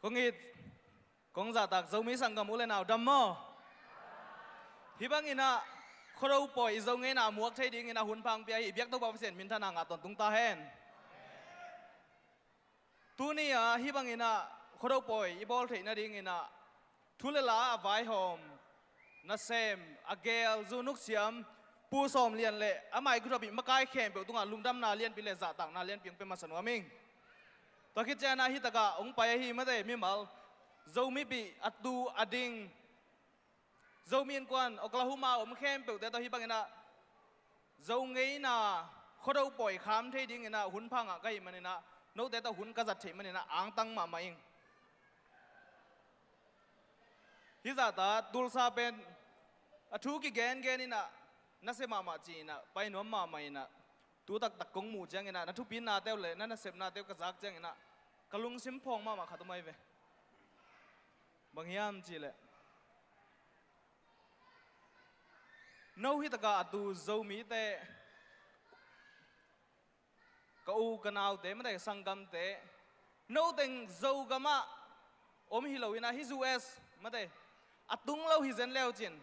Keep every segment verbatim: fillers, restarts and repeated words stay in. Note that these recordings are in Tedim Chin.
Kong it, kong zahtak Zomi sanggam u le nau dam maw? Hih bangin ah Khuado pawi i Zo ngeina a muak thei dingin ah hun pha hong pia hi. I biak Topa Pasian minthanna ngah tawntung ta hen. Tuni ah hih bangin ah Khuado pawi i bawl theih nadingin ah thu le la a vaihawm nasem a gel zu nuksiam Pu Sawm Lian le amah i khuapi makai khempeuh tungah lungdamna lianpi le zahtakna lianpi hong pia masa nuam ing. Tua khit ciangin ah hih takah hong pai ahi mate mimal Zomipih a tu a ding Zomi Innkuan Oklahoma a om khempeuhte tawh hih bangin ah Zo ngeina Khuado pawi kham thei dingin ah hun pha ngah ka hih manin ah note tawh hun ka zat theih manin ah angtang mahmah ing. Hih zahta Tulsa pen a thu kigengen in ah nasia mahmah ci-in ah pai nuam mahmah in ah tu taktak kong muh ciangin ah na thupinate uh le na nasepnate uh ka zak ciangin ah ka lungsim phawng mahmah khat om ahi ve. Bang hiam cihleh no hih takah a tu Zomite, ka u ka naute mate, ka sanggamte, no teng Zogam ah om hi loin ah hih U S mate a tung lo hi zen leucin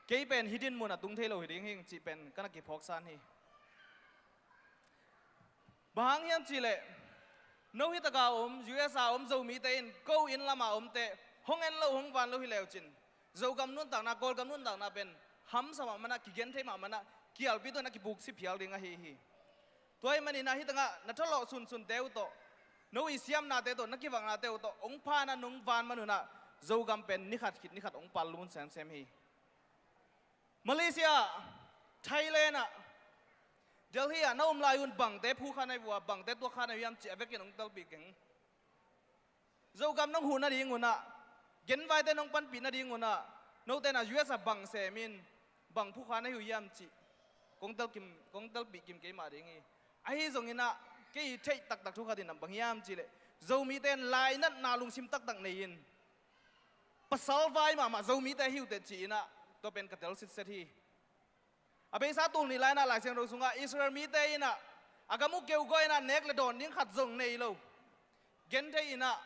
kei pen hih dinmun a tung thei lo hi ding hing cih pen ka na kiphawksan hi. Bang hang hiam cihleh no hih takah om U S a om Zomite in ko inn lamah omte hong en lo hong van lo hi leucin Zogam nuntakna, Kawlgam nuntakna pen hamsa mahmah in ah, kigen thei mahmah in ah, kialpi tawh in ah kipuksip phial ding ahi hi. Tua ahih manin ah hih tangah na thalawh sunsunte uh tawh, no i siamnate tawh, na kivaknate uh tawh hong pha in ah nong van man un ah Zogam pen ni khat khit ni khat hong pal lum semsem hi. Malaysia, Thailand ah, Delhi ah na om lai un bangte phu kha na hi uh a, bangte tuak kha na hi uh hiam cih a vekin hong telpih keng. Zogam nong huh nading un ah, genvaite nong panpih nading un ah, note in ah U S ah bang sem in, bang phu kha na hi uh hiam cih kong telkim, kong telpih kim kei mah ding hi. Ahi zongin ah kei theih taktak thu khat in ah bang hiam cihleh Zomite in lainatna lungsim taktak nei in pasal vai mahmah Zomite hi uh teh ci-in ah tua pen ka tel sitset hi. A beisa tul nih lai in ah Lai Siangtho sungah Israel mite in ah a gam uh keugaw in ah nek le dawn ding khat zong nei lo, genthei in ah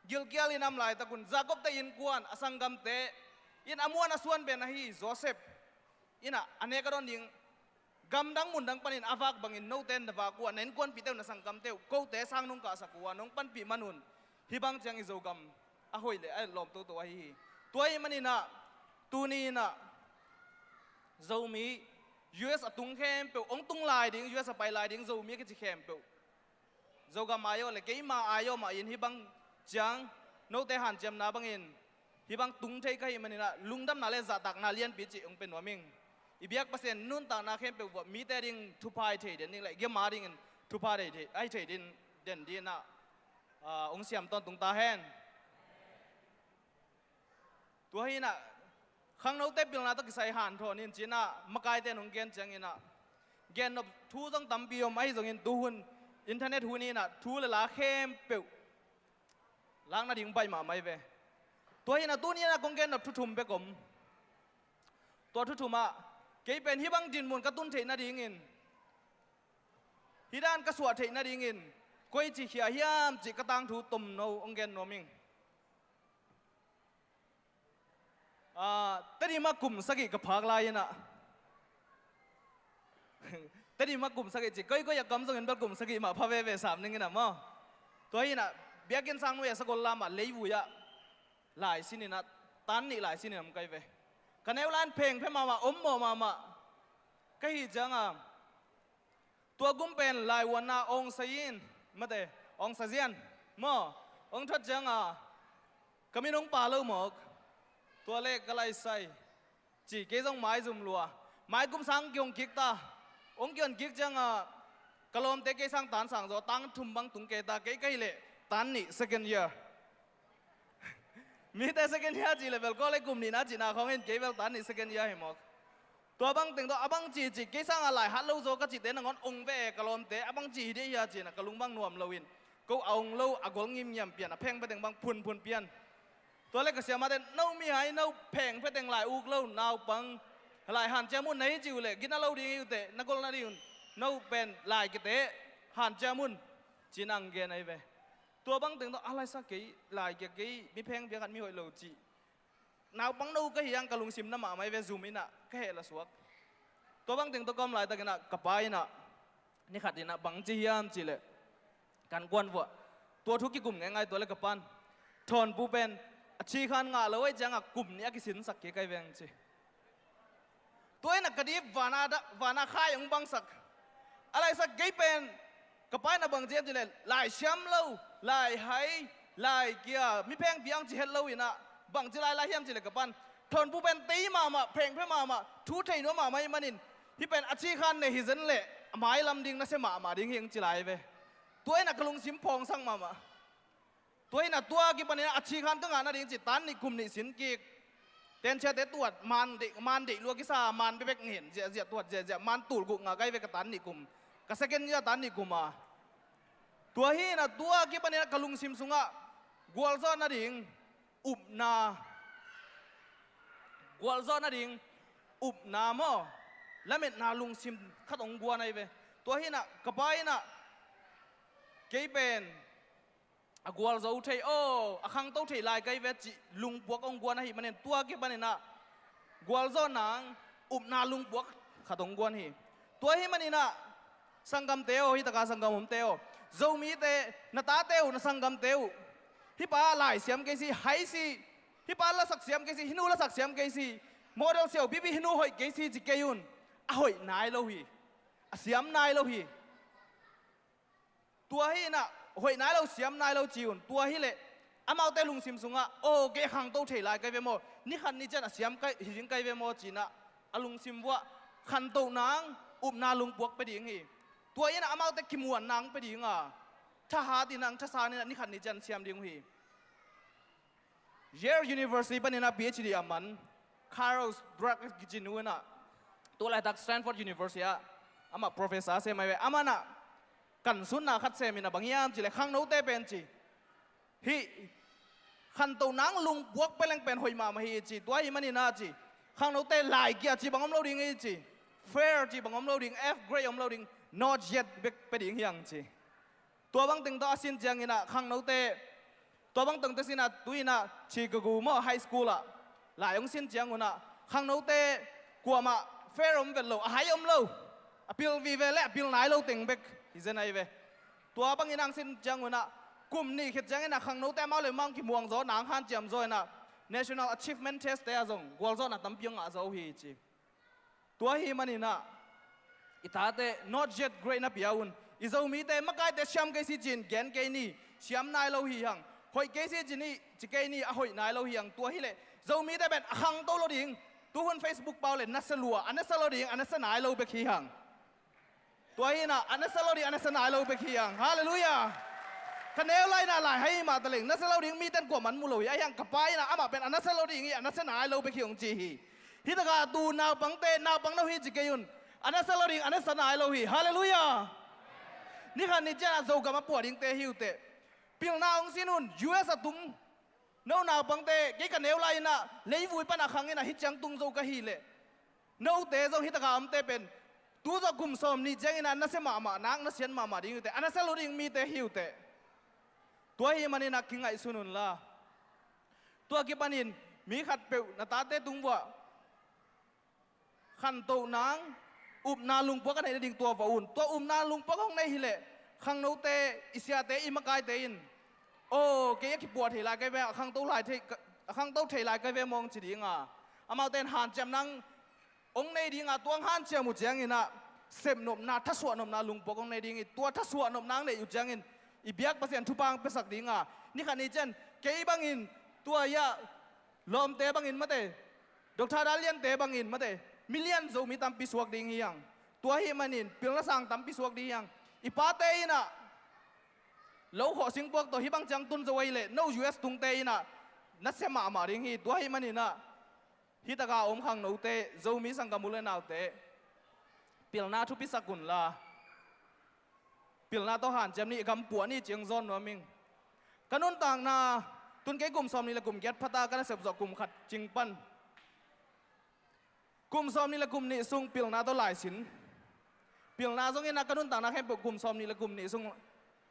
gilkial in a om laitak un Jacob-te innkuan a sanggamte in a muan a suan pen ahi Joseph in ah a nek a dawn ding gamdang mundang panin a vak bangin note in na vak uh a, na innkuanpihte uh, na sanggamte uh, kote sang nong kahsak uh a, nong panpih man un hih bang ciang i Zogam a hoih le a lawm toto ahi hi. Tua ahih manin ah tuni in ah Zomi U S a tung khempeuh, hong tung lai ding, U S a pai lai ding Zomi a kici khempeuh, Zogam ai-awh le keima ai-awh mah in hih bang ciang note hanciamna bangin hih bang tung thei ka hih manin ah lungdamna le zahtakna lianpi cih hong pia nuam ing. I biak Pasian nuntakna khempeuh uh ah mite ding thupha ahi thei den ding le gema dingin thupha ahi thei, ahi thei den, den dingin ah, ah, hong siam tawntung ta hen. Tua hi in ah khangnote pilna tawh kisai hanthawn in ci-in ah makaite in hong gen ciangin ah gennop thu zong tampi om ahi zongin tuhun internet hun in ah thu le la khempeuh lak nading baih mahmah hi ve. Tua hi in ah tuni in ah kong gennop thu thum bek om. Tua thu thum ah kei pen hih bang dinmun ka tun theih nadingin, hih dan ka suah theih nadingin koici khia hiam cih ka tangthu tomno hong gen nuam ing. Ah, Tedim ah kum sagih ka phak lai in ah, Tedim ah kum sagih ci, koikoi a kam zongin bel kum sagih mah pha veve sam ning in ah maw. Tua hi in ah biakinn sang nuai ah sagol lam ah leivui ah lai sin in ah, tan nih lai sin in ah om ka hi ve. Ka neu lai in phengphe mahmah, om mawh mahmah ka hih ciang a, tua gum pen laivuanna awngsa in, mate, awngsa zian maw, hong thot ciang a ka min hong pha lo mawk. Tua le ka lai sai ci, kei zong maizum lua. Mai kum sang kihong kik ta. Hong kihong kik ciang a ka lawmte kei sang tan sang zaw, tan thum bang tung kei ta, kei ka hih leh tan nih, second year. Mite second year cih le bel college kum nihna cihna khawng in, kei bel tan nih, second year hi mawk. Tua bang teng tawh a bang ci ci, kei sang a lai hat lo zaw ka cihte nangawn ong ve e, ka lawmte, a bang ci hi dih hia ci-in ah ka lung bang nuam loin, ko a ong lo, a gol ngimngiam pian, a phengphe teng bang phunphun pian. Tua le ka siamahte, no mihai, no phengphe teng lai uk lo, naupang lai hanciam un, na hi ci uh leh gina lo ding hi uh teh, na gol nading un no pen lai kite hanciam un, ci-in ah hong gen ahi ve. Tua bang teng tawh a laisak kei, lai kia kei, mi pheng bia khat mi hoih lo cih. Naupang no ka hi ang, ka lungsim na mahmah hi ve, zum inah ka heh la suak. Tua bang teng tawh ka om laitakinah ka pa inah ni khat inah bang ci hiam cihleh, kan kuan vuah tua thu kikum ngeingai tua le ka pan thawnpu pen a thikhan ngah lo ahi ciangah kum nih a kisinsak kei kai veng ci. Tua inah ka dip vana, vana khai hong bangsak. A laisak kei pen ka pa inah bang ci hiam cihleh, lai siam lo, lai hai, lai kia, mi pheng piang ci het lo inah bang ci lailai hiam cihleh ka pan thawnpu pen tei mahmah, phengphe mahmah, thu thei nuam mahmah ih manin hih pen a thikhan nei hi zen leh a mailam ding nasia mahmah ding hi hong ci lai ve. Tua inah ka lungsim phawngsak mahmah. Tua inah tua kipanin a thikhan ka ngah nading ci tan nih kum nih sin kik. Tensiate tuat, man deih, man deih lua kisa, man bebek ngen ziahziah tuat ziahziah, man tulguk ngah kai ve ka tan nih kum. Ka second year tan nih kum a. Tua hi inah tua kipanin ka lungsim sungah gualzawh nading upna, gualzawh nading upna maw, lametna lungsim khat hong guan ahi ve. Tua hi inah ka pa inah kei pen a gualzo thei aw, a khangto thei lai kai ve cih lungpuak hong guan ahih manin tua kipaninah gualzawh nang upna lungpuak khat hong guan hi. Tua hih maninah sanggamte aw, hih taka sanggam omte aw, Zomite, na tate uh, na sanggamte uh, hih pa lai siam kei si, hai si, hih pa lasak siam kei si, hih nu lasak siam kei si, model siau bibi, hih nu hoih kei si ci kei un. A hoih nai lo hi. A siam nai lo hi. Tua hi inah hoih nai lo, siam nai lo ci un. Tua hileh amaute lungsim sungah aw, kei a khangto thei lai kai ve maw, ni khat ni cian a siam kai, hi ding kai ve maw ci inah a lungsim vuah khantoh nang upna lungpuak pia ding hi. Tua inah amaute kimuan nang pia ding a, thahat inah, thasan inah ni khat ni cian siam ding uh hi. Yale University paninah P H D a man Carol Dweck kici nu inah tu laitak Stanford University ah amah professor sem ahi ve. Amanah kansunna khat semin a bang hiam cihleh khangnote pen ci, hih khantoh nang lungpuak peleng pen hoih mahmah hi ci. Tua hih maninah ci, khangnote lai kia ci bang om lo ding hi ci, fail ci bang om lo ding, F grade om lo ding, not yet bek pia ding hi ang ci. Tua bang teng tawh a sin cianginah khangnote, tua bang teng tawh sinah tu inah Chicago maw high school ah lai hong sin ciangunah khangnote kuamah fail om vet lo, a hai om lo, a pil vive le a pil nai lo teng bek hi zen ahi ve. Tua bangin ang sin ciangunah kum nih khit cianginah khangnote amau le amau kimuang zaw nang hanciam zaw inah National Achievement Test te ah zong gualzawhna tampi hong ngah zaw uh hi ci. Tua hih maninah i tate not yet grade na pia un. I Zomite makaite siam kei si cin gen kei ni, siam nai lo hi hang. Hoih kei si cin i ci kei ni, a hoih nai lo hi hang. Tua hileh Zomite pen a khangto lo ding. Tuhun Facebook pau le nasia lua, a nasia lo ding, a nasia nai lo bek hi hang. Tua hi inah a nasia lo ding, a nasia nai lo bek hi hang. Halleluiah. Ka neu lai inah lai hai mah taleng nasia lo ding miten kuamah an mu lo hi. Ahi hang ka pa inah amah pen a nasia lo ding hi, a nasia nai lo bek hi hong ci hi. Hih takah tu naupangte, naupang no hi ci kei un. A nasia lo ding, a nasia nai lo hi. Halleluiah. Ni khat ni cianah Zogam a puah dingte hi uh teh. Pilna hong sin un, U S a tung. No naupangte, kei ka neu lai inah leivui pan a khang inah hih ciang tung zo ka hi leh, note zong hih takah omte pen tu zawh kum sawm nih cianginah nasia mahmah nak, nasiat mahmah ding uh teh, a nasia lo ding mite hi uh teh. Tua hih maninah kingaihsun unla. Tua kipanin mi khatpeuh na tate tung vuah khantoh nang upna lungpuak a neih nading tua va un. Tua upna lungpuak hong neih hileh khangnote, i siate, i makaite in aw, kei a kipuah thei lai kai ve, a khangto lai thei, a khangto thei lai kai ve mawng ci dinga, amaute in hanciam nang hong nei dinga, tua hong hanciam uh cianginah sepnopna, thasuahnopna lungpuak hong nei ding hi. Tua thasuahnopna hong neih uh ciangin i biak Pasian thupha hong piasak dinga, ni khat ni cian kei bangin, tua iah lawmte bangin mate, Doctor Daliante bangin mate, milian Zomi tampi suak ding hi hang. Tua hih manin pilna sang tampi suak ding hi hang. I pate inah lo khawh singpuak tawh hih bang ciang tun zo ahi leh no U S tungte inah nasia mahmah ding hi. Tua hih maninah hih taka om khangnote, Zomi sanggam u le naute, pilna thupi sak unla. Pilna tawh hanciam ni, i gam puah ni ci hong zawn nuam ing. Ka nuntakna, tun kei kum sawm nih le kum giat phata ka nasep zawh kum khat cing pan kum sawm nih le kum nih sung pilna tawh laisin. Pilna zong inah ka nuntakna khempeuh kum sawm nih le kum nih sung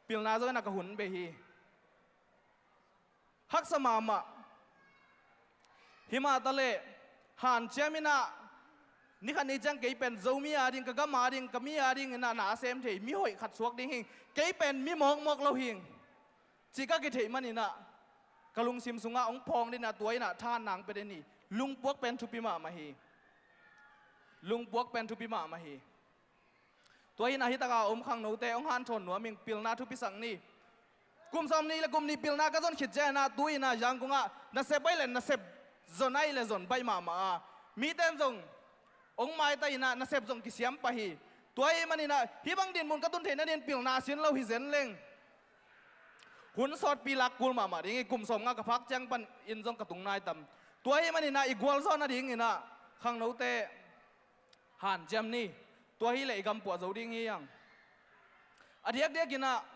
pilna zong inah ka hun bei hi. Haksa mahmah. Himah taleh hanciam inah, ni khat ni ciang kei pen Zomi ading, ka gam ading, ka mi ading inah na a sem thei mi hoih khat suak ding hing. Kei pen mi mawkmawk lo hing, ci ka kitheih man inah ka lungsim sungah hong phawng dinah tua inah tha nang pia den hi. Lungpuak pen thupi mahmah hi. Lungpuak pen thupi mahmah hi. Tua hinah hitaka om khangnote hong hanthawn nuam ing, pilna thupisak ni. Kum sawm nih le kum nih pilna ka zon khit cianginah tu inah Yangon ah nasep baih le nasep, zon aih le zon baih mahmah a, mite in zong hong maita inah nasep zong kisiam pah hi. Tua hih maninah hih bang dinmun ka tun theih nadin pilna sin lo hi zen leng hun sawtpi lak kul mahmah ding hi. Kum sawm nga ka phak ciang panin zong ka tung nai tam. Tua hih maninah i gualzawh nadinginah khangnote hanciam ni. Tua hileh i gam puah zo ding hi hang. A diakdiakinah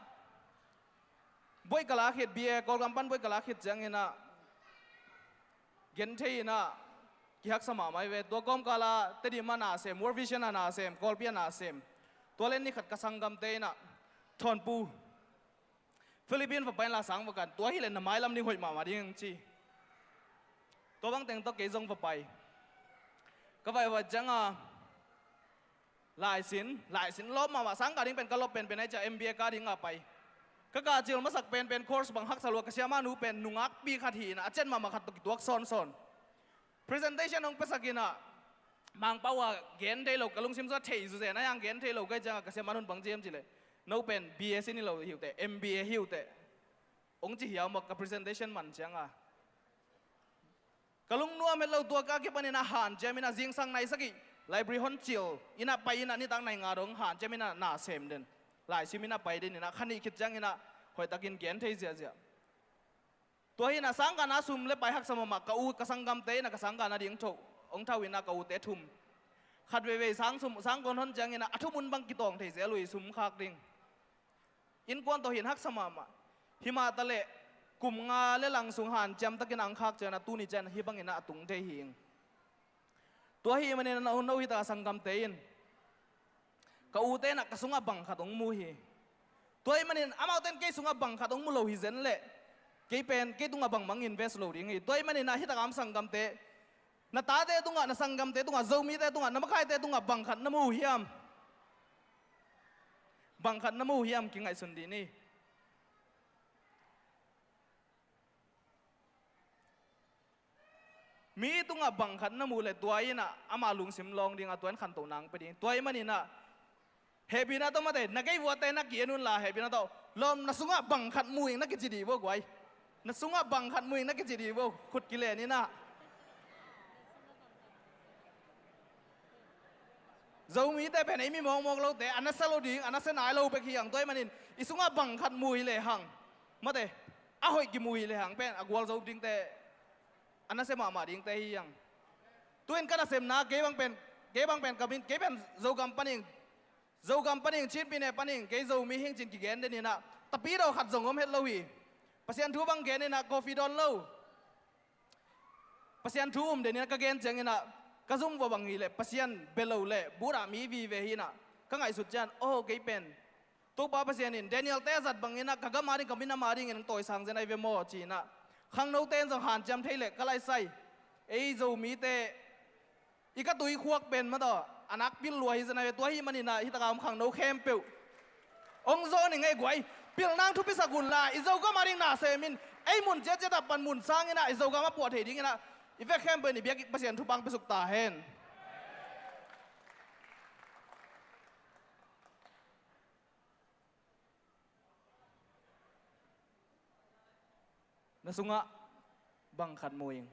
boih ka la khit, B A Kawlgam pan boih ka la khit cianginah genthei inah kihaksa mahmah hi ve. Tua kawmkala Tedim ah na sem, World Vision ah na sem, Kawlpi ah na sem. Tua le ni khat ka sanggamte inah Thawnpu Philippine va pai inla sang va kan, tua hileh na mailam ding hoih mahmah ding hang ci. Tua bangteng tawh kei zong va pai. Ka vai va cianga laisin, laisin lawp mahmah, sangkah ding pen ka lawp penpen ahi ciah M B A kah dinga pai. Ka kah cil masak penpen course bang haksa lua, ka siamahnu pen nungakpi khat hi inah a ciat mahmah khat tawh kituak sawnsawn. Presentation hong piasak inah Mangpau ah gen thei lo, ka lungsim sungah thei zuzen ahi hang, gen thei lo ka hih ciangah ka siamahnu in bang ci hiam cihleh, no pen B A sin hi lo hi uh teh, M B A hi uh teh, hong ci hiam maw ka presentation man ciangah. Ka lungnuam het lo, tua ka kipaninah hanciam inah zingsang nai sagih library hon cil inah pai inah nitak nai nga dong hanciam inah na sem den, laisim inah pai den inah kha nih khit cianginah hoihtakin gen thei ziahziah. Tua hinah sangkahna sum le pai haksa mahmah, ka u ka sanggamte inah ka sangkahna ding tho, hong thau inah ka ute thum. Khat veivei sang sum, sang kon hon cianginah a thum un bang kitawng thei zel uh hi, sum khak ding. Innkuan tawh hin haksa mahmah. Himah taleh kum nga le lang sung hanciam takin ang khak cianginah tuni cian hih banginah a tung thei hi ing. Tua hih maninah no, no hitaka sanggamte in, ka ute inah ka sungah bang khat hong mu hi. Tua hih manin amaute in kei sungah bang khat hong mu lo hi zen leh, kei pen kei tungah bangmah invest lo ding hi. Tua hih maninah hitaka om sanggamte, na tate tungah, na sanggamte tungah, Zomite tungah, na makaite tungah bang khat na mu uh hiam? Bang khat na mu uh hiam, kingaihsun dih ni. Mi tungah bang khat na muh leh tua inah ama lungsim lawng dingah tua in khantohna hong pia ding. Tua hih maninah hehpihna tawh mate, na gei vuate na ki-en unla hehpihna tawh, lawm, na sungah bang khat mu ing na kici dih vo guai. Na sungah bang khat mu ing na kici dih vo, khut kilen inah. Zomite pen ei mi mawkmawk lote, a nasia lo ding, a nasia nai lo bek hi hang. Tua hih manin i sungah bang khat mu hi lehang, mate, a hoih kimu hi lehang pen a gualzo dingte, a nasia mahmah dingte hi hang. Tu-in ka nasemna, kei bang pen, kei bang pen ka min, kei pen Zogam panin, Zogam panin, Chin pyine panin, kei Zomi hing cin kigen den inah, tapidaw khat zong om het lo hi. Pasian thu bang gen inah coffee dawn lo. Pasian thu um den inah ka gen cianginah ka zum vua bang hileh Pasian bia lo leh budah mi vive hi inah ka ngaihsut cian, aw, kei pen Topa Pasian in Daniel-te a zat banginah ka gam ading, ka minam adingin hong tawisang zen ahi ve maw ci inah khangnote in zong hanciam thei leh ka laisai. Ei Zomite i ka tuikhuak pen mataw a nakpi lua hi zen ahi ve. Tua hih maninah hitaka om khangno khempeuh hong zawn ing ei guai. Pilna hong thupisak unla, i Zogam ading na sem in, ei mun ciatciat ah pan mun sanginah i Zogam a puah thei dinginah i vek khempeuh in i biak Pasian thupha hong piasuk ta hen. Na sungah bang khat mu ing.